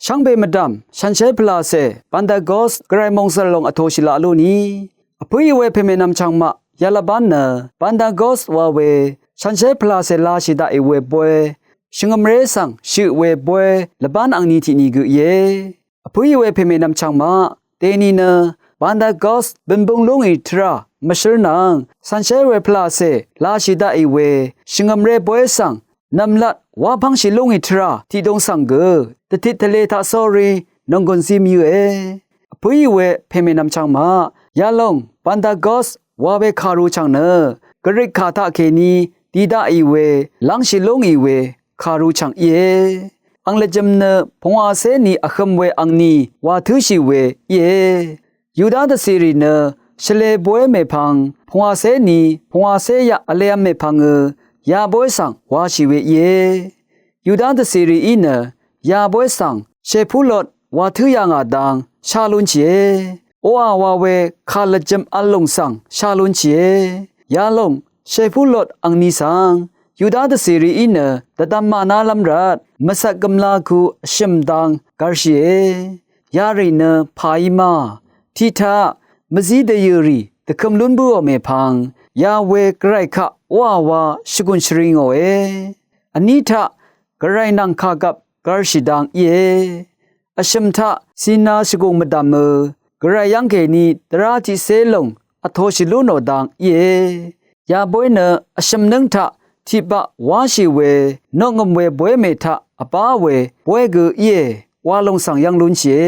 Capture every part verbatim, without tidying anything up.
Shvngbe mvdv̀m shànshér pvlàcè Pentecost gvray mòngzv̀r lòng vtoshì laq lú ni. Vpǿì we pèmènvm chv̀ngmaq yalvbán nø Pentecost wa we shànshér pvlàcè lashì daqì we boy, shvngø̀mré svng shøq we boy lvbán angni tiqni gø íe. Vpǿì we pèmènvm chv̀ngmaq dèni nø Pentecost bø̀nbøng lú ngì tvrà mvshǿl nvng shànshér we pvlàcè lashì daqì we shvngø̀mré boy svng nv̀mlat wapv́ngshì lú ngì tvrà tiqdung svng gø dvtit tvlē taq sórí nònggùn zí mvyǿe. Vpǿì we pèmènvm chv̀ngmaq yalòng Pentecost wa we kàru chv̀ng nø Grik kà taqkèní di daqì we lv́ngshì lú ngì we kàru chv̀ng íe. Ang lvjø̄m nø pungwacé ni vhø̄m we angni wa tǿshì we íe. Yuda dvcìrì nø shvlē boy mèpvng pungwacé ni pungwacé yaq vlēv̄m mèpvngø ya boy svng washì we íe. Yuda dvcìrìí nø ya boy svng shèpúlot wa tǿ yà ngà dang shá lúnshìe. Oqà wa we kà lvjø̄m v̄l lòng svng shá lúnshìe. Yalòng shèpúlot angni svng Yuda dvcìrìí nø dvdvm mànálv́m rvt mvcvt gø̀mla ku vshø̀m dang gvrshìe. Yarì nø pàí ma tiq taq mvzí dvyø̀rì dvkøm lún bǿò mèpvng ya we gvray kaq oqà wa shvgùn shvri ngòe. Vní taq gvray nvng kàgvp gvrshì dang íe. Vshø̀m taq zina shvgùng mvdv̀mø gvray yv́ng kèní dvrá tiqcé lòng vtoshì lú nò dang íe. Ya boy nø vshø̀m nǿng taq tiqbaq wáshì we noqngø̀m we boy mè taq vbá we boy gø íe wa lòng svng yv́ng lúnshìe.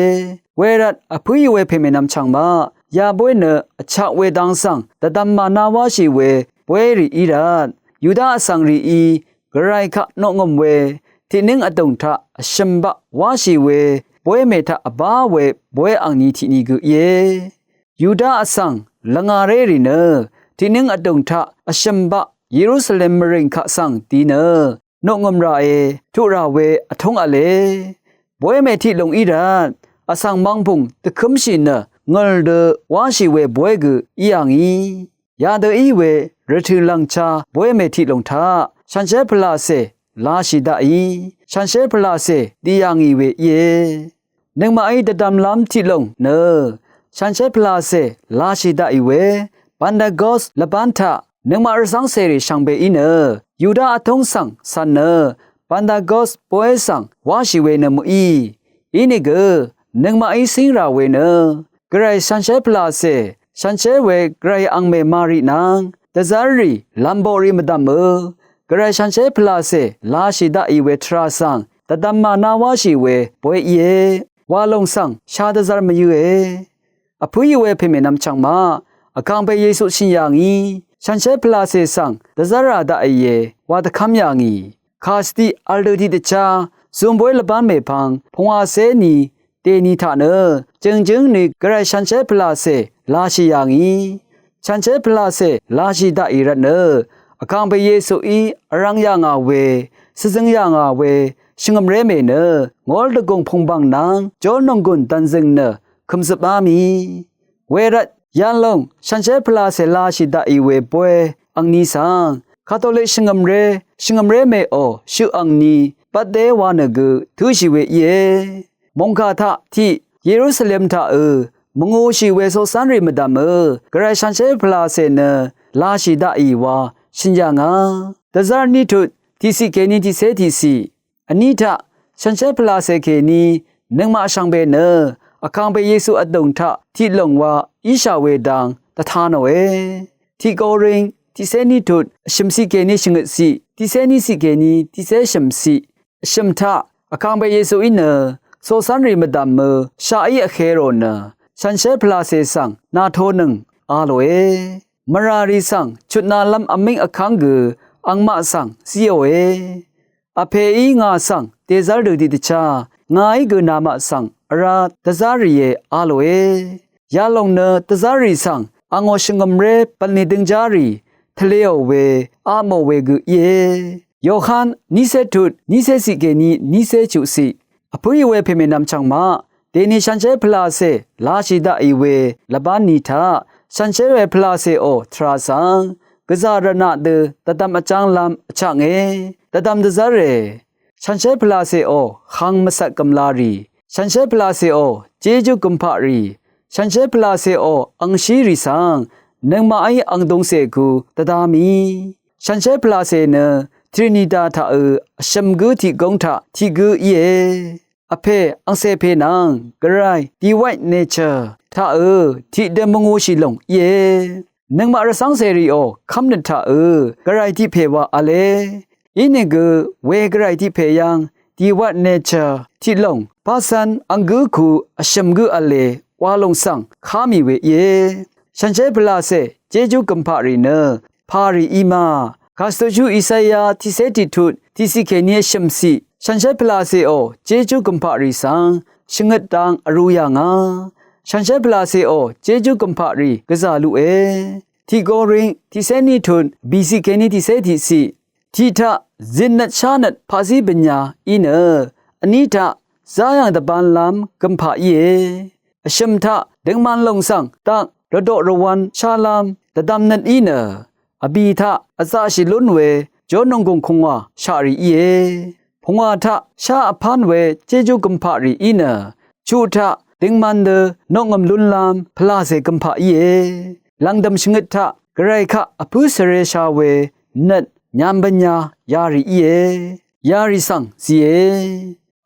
Wervt vpǿì we pèmènvm chv̀ngmaq ya boy nø vchak we dang svng dvdvm màná wáshì we boy rì í rvt Yuda vsvng rìí gvray kaq noqngø̀m we tiqnǿng vdùng taq vshø̀m baq wáshì we boy mè taq vbá we boy angni tiqni gø íe. Yuda vsvng lvngaré rì nø tiqnǿng vdùng taq vshø̀m baq Yerusalem mvrìng kaq svng di nø noqngø̀m ràe tuq rà we vtúng v̄le. Boy mè tiq lòng í rvt vsvng mvngpùng dvkǿmshì nø ngø̀l dø wáshì we boy gø í yà ngì. Yadø í we rvtø̀ lv̀ngcha boy mè tiq lòng taq shànshér pvlàcè lashì daqì shànshér pvlàcè di yà ngì we íe. Nøngmaqí dvdvmlv́m tiq lòng nø shànshér pvlàcè lashì daqì we Pentecost lvbán taq nøngmaq rvcv́ng cèrì shvngbeí nø Yuda vtúng svng cv̀n nø Pentecost boy svng wáshì we nø mø̀í. Inìgø nøngmaqí cíng rà we nø gvray shànshér pvlàcè shànshér we gvray angmè Mari nvng dvzv́rrì lv̀mboqrì mvdv̀mø gvray shànshér pvlàcè lashì daqì we tvrà svng dvdvm màná wáshì we boy íe wa lòng svng sha dvzv́r mvyǿe. Vpǿì we pèmènvm chv̀ngmaq vkàngpè Yesu shø̀n yà ngì shànshér pvlàcè svng dvzv́rà daqìe wa dvkv́m yà ngì. Kàshvtiq v̄l dø tiqdvchá zumboy lvbán mèpvng pungwacé ni dèni taq nø jø̀ngjǿng ni gvray shànshér pvlàcè lashì yà ngì. Shànshér pvlàcè lashì daqì rvt nø vkàngpè Yesuí vrvng yà ngà we, shvzøng yà ngà we shvngø̀mré mè nø ngól dvgùng pùngbàng nvng jól nònggùn dv̀nzø̀ng nø kø̀mzøpá mì. Wervt yalòng shànshér pvlàcè lashì daqì we boy angni svng Katolik shvngø̀mré shvngø̀mré mèò shøq angni bvtdé wa nø gø tǿshì we íe. Mòngkà taq tiq Yerusalem taqø mvngūshì we coqcv́nrì mvdv̀mø gvray shànshér pvlàcè nø lashì daqì wa shø̀n yà ngà. Dvzv́r ní tut tiqciq kèní tiqcé tiqciq vní taq shànshér pvlàcè kèní nøngmaq shvngbe nø vkàngpè Yesu vdùng taq tiq lòng wa íshà we dang dvta nòe. Tiq Koring tiqcé ní tut vshø̀mciq kèní shvngøtciq tiqcé níciq kèní tiqcé shø̀mciq vshø̀m taq vkàngpè Yesuí nø coqcv́nrì mvdv̀mø shaqí vhē rò nø shànshér pvlàcè svng nàtonøng a lòe. Mvràrì svng chutnalv́m vmíng vkv́ng gø angmaq svng zíòe. Vpèí ngà svng dèzv́r dø tiqdvchá ngàí gø namaq svng vrá dvzá rìe a lòe. Yalòng nø dvzá rì svng angò shvngø̀mré bv̀nlì døngjá rì tvlēò we a mò we gø íe. Yohan nícé tut nícé ciq kèní nícé chuqciq. Vpǿì we pèmènvm chv̀ngmaq dèni shànshér pvlàcè lashì daqì we lvbán ni taq shànshér we pvlàcèò tvrà svng gvzà rvnaq dø dvdvm vjánglv́m vchaknge. Dvdvm dvzv́re. Shànshér pvlàcèò hvng mvcvt gø̀mlarì Shànshér pvlàcèò jejú gømpaq rì, shànshér pvlàcèò angshírì svng nøngmaqí angdungcè ku dvda mì. Shànshér pvlàcè nø Trinita taqø vshø̀m gǿ tiq góng taq tiq gǿ íe. Vpè angcè pè nvng Gvray, divine nature taqø tiqdø mvngūshì lòng íe. Nøngmaq rvcv́ng cèrìò kv́mnøt taqø Gvray tiq pè wa v̄le. Inìgø we Gvray tiq pè yv́ng divine nature tiq lòng pacv̄n ang gǿ ku vshø̀m gǿ v̄le wa lòng svng ká mì we íe. Shànshér pvlàcè jejú gømpaq rì nø pà rì í ma. Kàsvtuqshú Isaya tiqcé tiqtut tiqciq kèní vshø̀mciq, shànshér pvlàcèò jejú gømpaq rì svng shvngøt dang vrū yà ngà. Shànshér pvlàcèò jejú gømpaq rì gvzà luqe. Tiq Korinth tiqcé ní tut bìciq kèní tiqcé tiqciq, tiq taq zitnøt shánøt paqzí bø̀n yà í nø, vní taq záyàng dvbanlv́m gømpaq íe. Vshø̀m taq døngman lòng svng dak rvdoq rvwv̄n shálv́m dvdvmnøt í nø, vbì taq vzaqshì lún we jórnònggùng kùngwà shaqrì íe. Pungwà taq shá vpán we jejú gømpaq rì í nø, chuq taq døngman dø noqngø̀m lúnlv́m pvlàcè gømpaq íe. Lv̀ngdø̀m shvngøt taq Gvray kaq vpǿ svresha we nøt nyambønya yarì íe. Yarì svng zìe.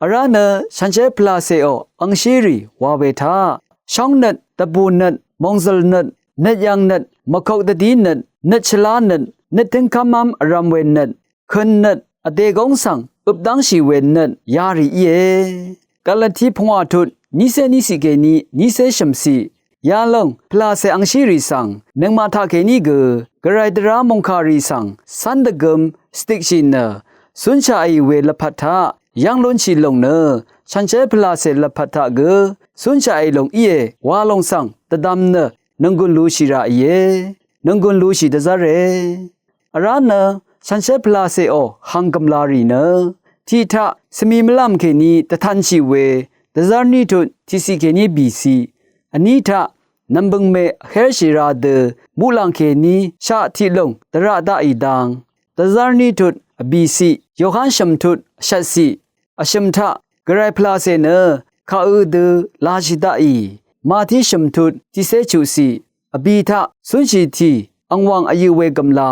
Vrá nø shànshér pvlàcèò angshírì wa we taq, shóngnøt, dvbùnøt, mòngzø̀lnøt, nøtyv̀ngnøt, mvkok dvdínøt, nøt shvlánøt, nøt tǿngkv́mv́m vrv̄m we nøt, køn nøt, vdè góng svng øp dángshì we nøt yarì íe. Galati pungwà tut nícé níciq kèní nícé shø̀mciq, yalòng pvlàcè angshírì svng nøngmaq taqkèní gø Gvray dvrá mòngkàrì svng cv́n dvgøm shvdikshì nø, cúnshaqì we lvpat taq yv́ng lúnshì lòng nø, shànshér pvlàcè lvpat taq gø cúnshaqì lòng íe wa lòng svng dvdvm nø, nònggùn lushì ràìe. Nònggùn lushì dvzv́re. Vrá nø shànshér pvlàcèò hang gø̀mla rì nø, tiq taq svmi mvlv́m kèní dvtanshì we dvzv́r ní tut tiqciq kèní bìciq, vní taq nv̀mbø̀ngmè vhérshì ra dø muqlàng kèní shaq tiq lòng dvraq daqì dang, dvzv́r ní tut vbìciq, Yohan shø̀m tut vshvtciq, vshø̀m taq Gvray pvlàcè nø kàø dø lashì daqì, Mati shø̀m tut tiqcé chuqciq, vbì taq cúnshì tì angwàng vyø we gø̀mla,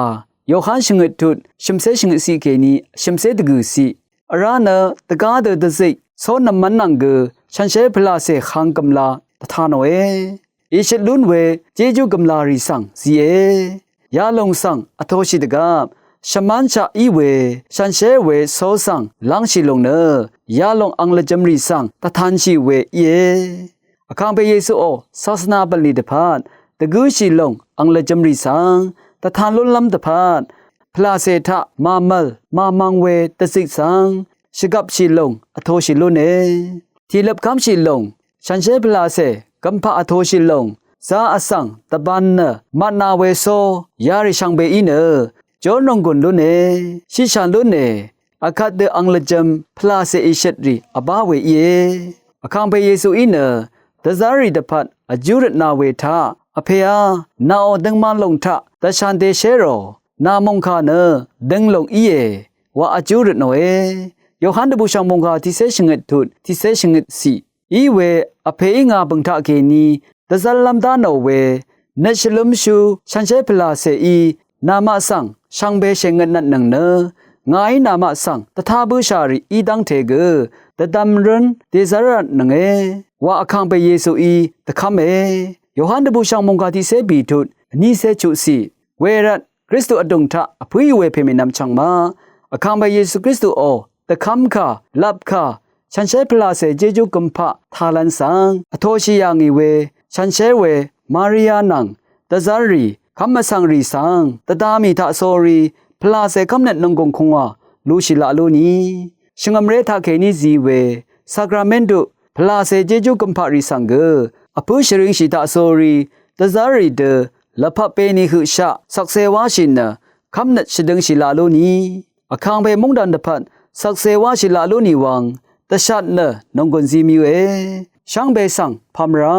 Yohan shvngøt tut shø̀mcé shvngøtciq kèní shø̀mcé dvgø̀ciq. Vrá nø dvgá dø dvzik cónv̄m mv́n nvng gø shànshér pvlàcè hang gø̀mla dvta nòe. Ìshøt lún we jejú gø̀mla rì svng zìe. Yalòng svng vtoshì dvgvp shvmánshaq í we shànshér we có svng lángshì lòng nø, yalòng ang lvjø̄m rì svng dvtanshì we íe. Vkàngpè Yesuò sasvna bv̀nlì dvpvt dvgǿshì lòng ang lvjø̄m rì svng dvtan lúnlv́m dvpvt, pvlàcè taq màmv̀l màmvng we dvzik svng shvgvpshì lòng vtoshì lúne. Tìløp kv́mshì lòng, shànshér pvlàcè gømpaq vtoshì lòng, zā vsvng dvban nø matna we có yarì shvngbe í nø, jórnònggùn lúne, shiqshàn lúne, akvt dø ang lvjø̄m pvlàcè ìshøtrì vbá we íe. Vkàngpè Yesuí nø dvzv́rrì dvpvt vjú røtna we taq, Vpèá, nàò døngman lòng taq dvshàn dèshérò, nà mòngkà nø døng lòng íe wa vjú røtnòe. Yohan dvbùshv̀ng mòngkà tiqcé shvngøt tut tiqcé shvngøtciq. Iwe Vpèí ngà bø̀ng taqkèní dvzv́llv́m dá nò we nøt shvlǿmshú shànshér pvlàcèí namaq svng shvngbe shèngøtnvtnøng nø, ngàí namaq svng dvtá bǿshà rì í dv́ngte gø dvdvm rǿn dèzv́rvtnønge wa Vkàngpè Yesuí dvkv́me. Yohan dvbùshv̀ng mòngkà tiqcé bìtut vnícé chuqciq. Wervt Kristu vdùng taq vpǿì we pèmènvm chv̀ng maq, Vkàngpè Yesu Kristuò dvkv́mkà, lvpkà, shànshér pvlàcè jejú gømpaq tàlv̄n svng vtoshì yà ngì we shànshér we Maria nvng dvzv́rrì kv́m vsvngrì svng dvda mì taqsórí pvlàcè kv́mnøt nònggùng kùngwà lushì laq lúni. Shvngø̀mré taqkèní zi we sakramentu pvlàcè jejú gømpaqrì svng gø vpǿ shvringshì taqsórí dvzv́rrì dø lvpat beni høqshaq shvkse wáshì nø kv́mnøt shvdøngshì laq lúni. Vkàngpè móngdàn dvpvt shvkse wáshì laq lúni wvng dvshat nø nònggùn zi mvyǿe. Shvngbe svng pàmvrá